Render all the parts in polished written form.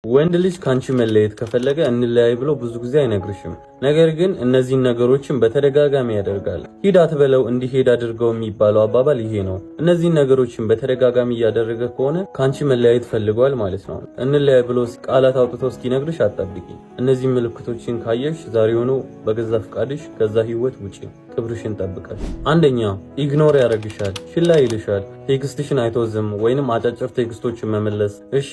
ወንድ ልጅ ከአንቺ መለየት ከፈለገ እንለያይ ብሎ ብዙ ጊዜ አይነግርሽም። ነገር ግን እነዚህን ነገሮችን በተደጋጋሚ ያደርጋል። ሂድ አትበለው እንዲሄድ አድርገው የሚባለው አባባል ይሄ ነው። እነዚህን ነገሮችን በተደጋጋሚ እያደረገ ከሆነ ከአንቺ መለያየት ፈልጓል ማለት ነው። እንለያይ ብሎ ቃላት አውጥቶ እስኪነግርሽ አትጠብቂ። እነዚህ ምልክቶችን ካየሽ ዛሬውኑ በገዛ ፍቃድሽ ከዛ ህይወት ውጪ፣ ክብርሽን ጠብቀሽ። አንደኛ፣ ignore ያደርግሻል፣ ችላ ይልሻል። Text ሽን አይቶ ዝም ወይንም አጫጭር text ኦችን መመለስ፣ እሺ፣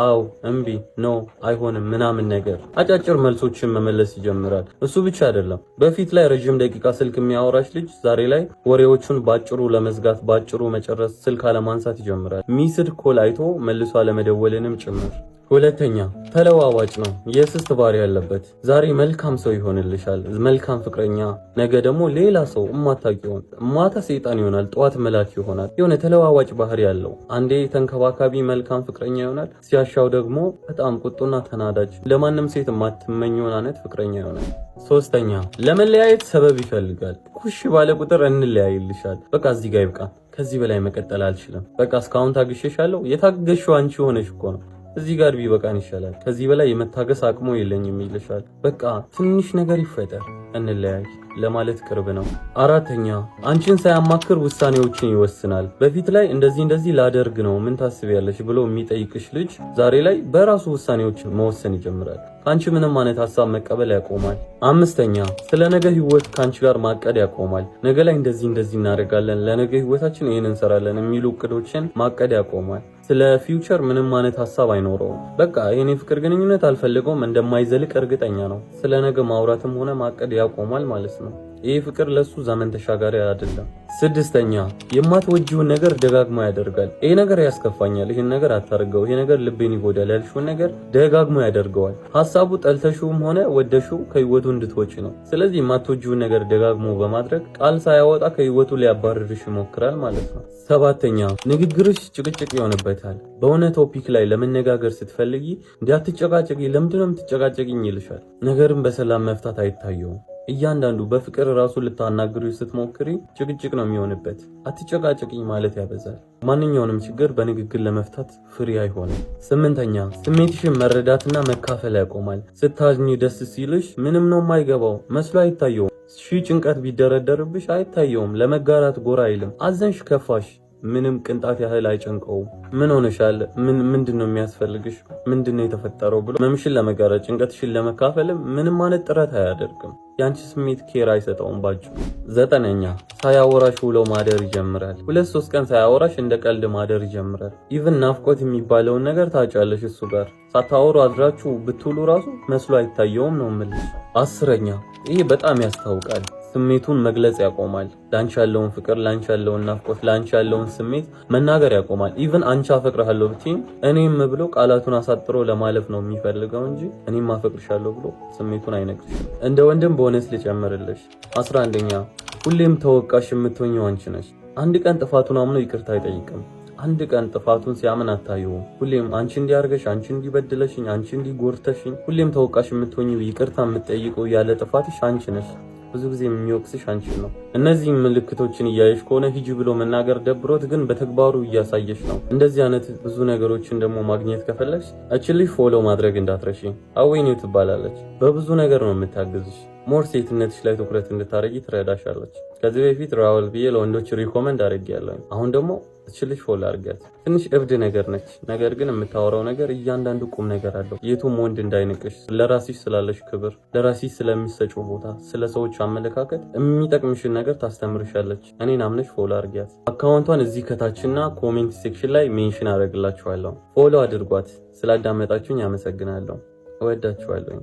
አው፣ እምቢ፣ no፣ አይሆንም ምናምን ነገር አጫጭር መልሶችን መመለስ ይጀምራል። እሱ ብቻ አይደለም፣ በፊት ላይ ረዥም ደቂቃ ስልክ የሚያወራሽ ልጅ ዛሬ ላይ ወሬዎቹን ባጭሩ ለመዝጋት፣ ባጭሩ መጨረስ፣ ስልክ አለማንሳት ይጀምራል። Missed call አይቶ መልሶ አለመደወልንም ጭምር። ሁለተኛ፣ ተለዋዋጭ ነው። የእስስት ባህሪ ያለበት። ዛሬ መልካም ሰው ይሆንልሻል፣ መልካም ፍቅረኛ፣ ነገ ደግሞ ሌላ ሰው እማታውቂውን፣ ማታ ሰይጣን ይሆናል፣ ጠዋት መላክ ይሆናል። የሆነ ተለዋዋጭ ባህሪ ያለው፣ አንዴ ተንከባካቢ መልካም ፍቅረኛ ይሆናል፣ ሲያሻው ደግሞ በጣም ቁጡና ተናዳጅ፣ ለማንም ሴት የማትመኘውን አይነት ፍቅረኛ ይሆናል። ሶስተኛ፣ ለመለያየት ሰበብ ይፈልጋል። ኩሽ ባለ ቁጥር እንለያይ ይልሻል። በቃ እዚህ ጋር ይብቃ፣ ከዚህ በላይ መቀጠል አልችልም። በቃ እስካሁን ታግሼሻለሁ። የታገሽው አንቺ ሆነሽ እኮ ነው። እዚህ ጋር ቢበቃን ይሻላል። ከዚህ በላይ የመታገስ አቅሙ የለኝም ይልሻል። በቃ ትንሽ ነገር ይፈጠር እንለያይ ለማለት ቅርብ ነው። አራተኛ፣ አንቺን ሳያማክር ውሳኔዎችን ይወስናል። በፊት ላይ እንደዚህ እንደዚህ ላደርግ ነው፣ ምን ታስቢያለሽ ብሎ የሚጠይቅሽ ልጅ ዛሬ ላይ በራሱ ውሳኔዎችን መወሰን ይጀምራል። ከአንቺ ምንም አይነት ሀሳብ መቀበል ያቆማል። አምስተኛ፣ ስለ ነገ ህይወት ከአንቺ ጋር ማቀድ ያቆማል። ነገ ላይ እንደዚህ እንደዚህ እናደርጋለን፣ ለነገ ህይወታችን ይህን እንሰራለን የሚሉ እቅዶችን ማቀድ ያቆማል። ስለ future ምንም አይነት ሀሳብ አይኖረውም። በቃ ይሄን የፍቅር ግንኙነት አልፈልገውም፣ እንደማይዘልቅ እርግጠኛ ነው። ስለ ነገ ማውራትም ሆነ ማቀድ ያቆማል ማለት ነው። ይህ ፍቅር ለሱ ዘመን ተሻጋሪ አይደለም። ስድስተኛ፣ የማትወጂውን ነገር ደጋግሞ ያደርጋል። ይሄ ነገር ያስከፋኛል፣ ይሄን ነገር አታርገው፣ ይሄ ነገር ልቤን ይጎዳል ያልሽውን ነገር ደጋግሞ ያደርገዋል። ሀሳቡ ጠልተሽውም ሆነ ወደሽው ከህይወቱ እንድትወጪ ነው። ስለዚህ የማትወጂውን ነገር ደጋግሞ በማድረግ ቃል ሳያወጣ ከህይወቱ ሊያባርርሽ ይሞክራል ማለት ነው። ሰባተኛ፣ ንግግርሽ ጭቅጭቅ ይሆንበታል። በሆነ topic ላይ ለመነጋገር ስትፈልጊ እንዳትጨቃጨቂ፣ ለምንድነው የምትጨቃጨቂኝ ይልሻል። ነገርን በሰላም መፍታት አይታየውም። እያንዳንዱ በፍቅር ራሱ ልታናግሪው ስትሞክሪ ጭቅጭቅ ነው የሚሆንበት። አትጨቃጨቂኝ ማለት ያበዛል። ማንኛውንም ችግር በንግግር ለመፍታት free አይሆንም። ስምንተኛ፣ ስሜትሽን መረዳትና መካፈል ያቆማል። ስታዝኚ፣ ደስ ሲልሽ ምንም ነው የማይገባው፣ መስሎ አይታየውም። ሺህ ጭንቀት ቢደረደርብሽ አይታየውም። ለመጋራት ጎራ አይልም። አዘንሽ፣ ከፋሽ ምንም ቅንጣት ያህል አይጨንቀውም። ምን ሆነሻል? ምን ምንድን ነው የሚያስፈልግሽ? ምንድን ነው የተፈጠረው ብሎ ህመምሽን ለመጋራት፣ ጭንቀትሽን ለመካፈልም ምንም አይነት ጥረት አያደርግም። የአንቺ ስሜት care አይሰጠውም ባጭሩ። ዘጠነኛ፣ ሳያወራሽ ውሎ ማደር ይጀምራል። 2-3 ቀን ሳያወራሽ እንደ ቀልድ ማደር ይጀምራል። Even ናፍቆት የሚባለውን ነገር ታጫለሽ። እሱ ጋር ሳታወሩ አድራችሁ ብትውሉ ራሱ መስሎ አይታየውም ነው የምልሽ። 10ኛ፣ ይሄ በጣም ያስታውቃል። ስሜቱን መግለጽ ያቆማል። ላንቺ ያለውን ፍቅር፣ ላንቺ ያለውን ናፍቆት፣ ላንቺ ያለውን ስሜት መናገር ያቆማል። Even አንቺ አፈቅርሃለሁ ብትይኝ እኔም ብሎ ቃላቱን አሳጥሮ ለማለፍ ነው የሚፈልገው እንጂ እኔም አፈቅርሻለሁ ብሎ ስሜቱን አይነግርሽም። እንደ ወንድም ቦነስ ልጨምርልሽ። 11ኛ፣ ሁሌም ተወቃሽ የምትሆኚው አንቺ ነሽ። አንድ ቀን ጥፋቱን አምኖ ይቅርታ አይጠይቅም። አንድ ቀን ጥፋቱን ሲያምን አታየውም። ሁሌም አንቺ እንዲህ አርገሽ፣ አንቺ እንዲህ በድለሽኝ፣ አንቺ እንዲህ ጎድተሽኝ፣ ሁሌም ተወቃሽ የምትሆኚው፣ ይቅርታ የምትጠይቀው ያለ ጥፋትሽ አንቺ ነሽ። ብዙ ጊዜ የሚወቅስሽ አንቺን ነው። እነዚህ ምልክቶችን እያየሽ ከሆነ ሂጂ ብሎ መናገር ደብሮት ግን በተግባሩ እያሳየሽ ነው። እንደዚህ አይነት ብዙ ነገሮችን ደግሞ ማግኘት ከፈለግሽ እችን ልጅ follow ማድረግ እንዳትረሺ። አዌኒው ትባላለች። በብዙ ነገር ነው የምታግዝሽ። More ሴትነትሽ ላይ ትኩረት እንድታደርጊ ትረዳሻለች። ከዚህ በፊት ራውል ብዬ ለወንዶች recommend አድርጌያለሁ። አሁን ደግሞ እችን ልጅ follow አድርጊያት። ትንሽ እብድ ነገር ነች፣ ነገር ግን የምታወራው ነገር እያንዳንዱ ቁም ነገር አለው። የቱም ወንድ እንዳይንቅሽ፣ ለራስሽ ስላለሽ ክብር፣ ለራስሽ ስለምትሰጪው ቦታ፣ ስለ ሰዎች አመለካከት የሚጠቅምሽን ነገር ታስተምርሻለች። እኔን አምነሽ follow አድርጊያት። Account ቷን እዚህ ከታችና comment section ላይ mention አደርግላችኋለሁ። Follow አድርጓት። ስላዳመጣችሁኝ አመሰግናለሁ። እወዳችኋለሁ።